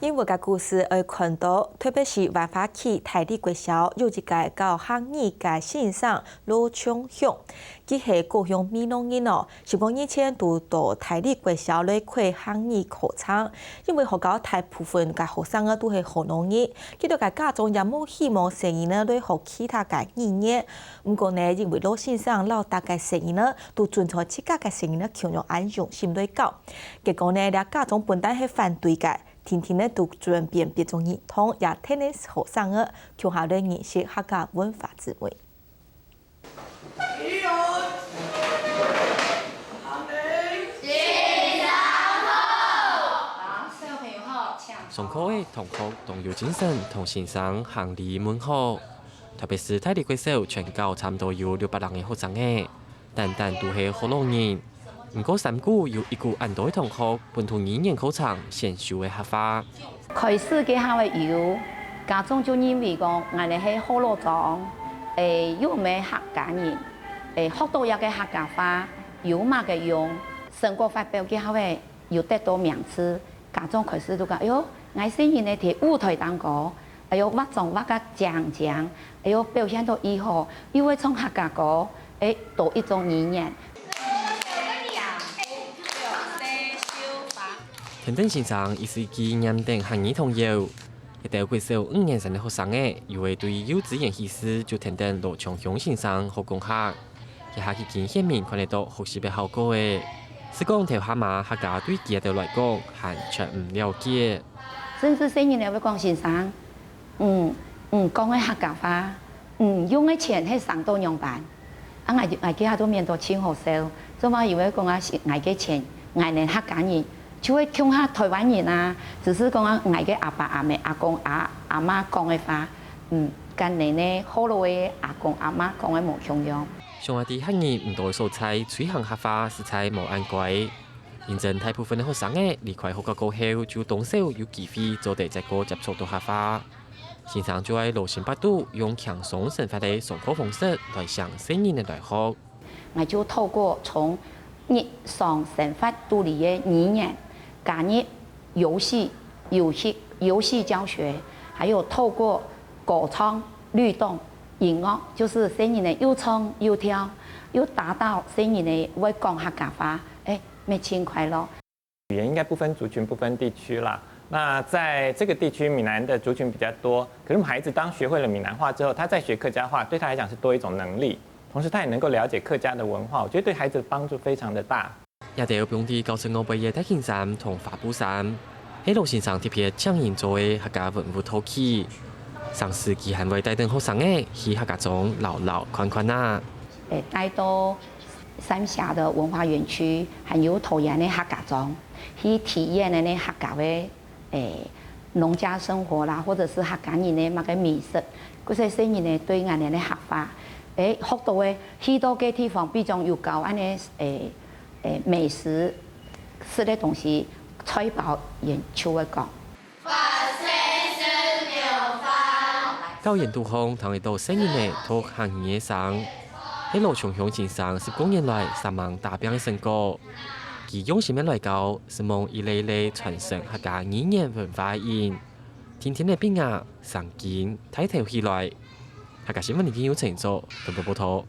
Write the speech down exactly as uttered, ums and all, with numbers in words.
因為个故事會看到，特別係萬華區大里國小有一個教客語个先生羅昌雄，佢係高雄美濃人哦，十五年前就到大里國小來開客語課程，因為學校大部分个學生啊都係河洛人，佢兜个家長也無希望細人仔來學其他个語言。毋過呢，因為羅先生摎逐個細人仔都尊重自家个細人仔共樣恁用心來教，結果呢，這家長本來係反對个， 天天呢都轉變變做認同，也帶領學生仔共下來認識客家文化滋味。上課个同學當有精神，同先生行禮問好，特別係大里國小全校差毋多有六百零個學生仔。 單單都係河洛人。毋過山區有一股恁多个同學本土語言課程選修个客話。開始个時候有，家長就認為講，𠊎等係河洛莊，誒，又毋係客家人，誒，學到這個客家話有麼个用？成果發表个時候， 有得到名次，家長開始就講：「哎喲，𠊎細人仔在舞台當中，哎喲，化妝化甲靚靚，哎喲，表現到異好，又會唱客家歌，誒，多一種語言。」跈等先生一世紀唸等客語童謠，一兜國小五年生个學生仔，有个對幼稚園起始就跈等羅昌雄先生學講客。 這下已經顯明看得到學習个效果了。係講頭下嘛，客家對佢兜來講還全毋了解。甚至細人仔會講：「先生，嗯，嗯，講个客家話，嗯，用个錢係省到仰般？」啊，𠊎，𠊎這下都面都盡好笑，做麼个會講啊，係𠊎个錢，𠊎等客家人就會共下台灣人啊，只是講啊，𠊎个阿爸阿姆、阿公阿，阿嬤講个話，嗯，跟你呢，河洛个阿公阿嬤講个無共樣。 想愛在客語毋多个所在推行客話，實在無恁該。因為大部分个學生仔離開學校過後，就當少有機會做得再過接觸到客話。先生就愛羅心八肚，用輕鬆生活个上課方式來請細人仔來學。𠊎就透過從日常生活肚裡个語言，加入遊戲、遊戲、遊戲教學，還有透過歌唱、律動、 音樂，就係細人仔又唱又跳，又達到細人仔會講客家話，誒，乜盡快樂。語言應該不分族群、不分地區啦。那在這個地區，閩南的族群比較多，可是我們孩子當學會了閩南話之後，他再學客家話，對他來講是多一種能力，同時他也能夠了解客家的文化，我覺得對孩子的幫助非常的大。 這兜放在教室外背个大型衫同花布衫，係羅先生特別請人做个客家文物陶器。成時佢還會帶等學生仔去客家莊遶遶看看啊。誒，帶到三峽的文化園區，還有桃園个客家莊，去體驗个呢客家个 誒，農家生活啦，或者係客家人个麼个美食，故所細人仔對𠊎等个客話，誒，學到个，去到个地方，比將有教恁呢，誒，誒，美食，食个東西，菜包，佢就會講。教員肚項聽得到細人仔讀客語个聲，係羅昌雄先生十過年來煞猛打拚个成果。 佢用心个來教，希望一代一代傳承客家語言文化个人，天天个變雅、生根、抬頭起來。客家新聞李金友製作，綜合報導。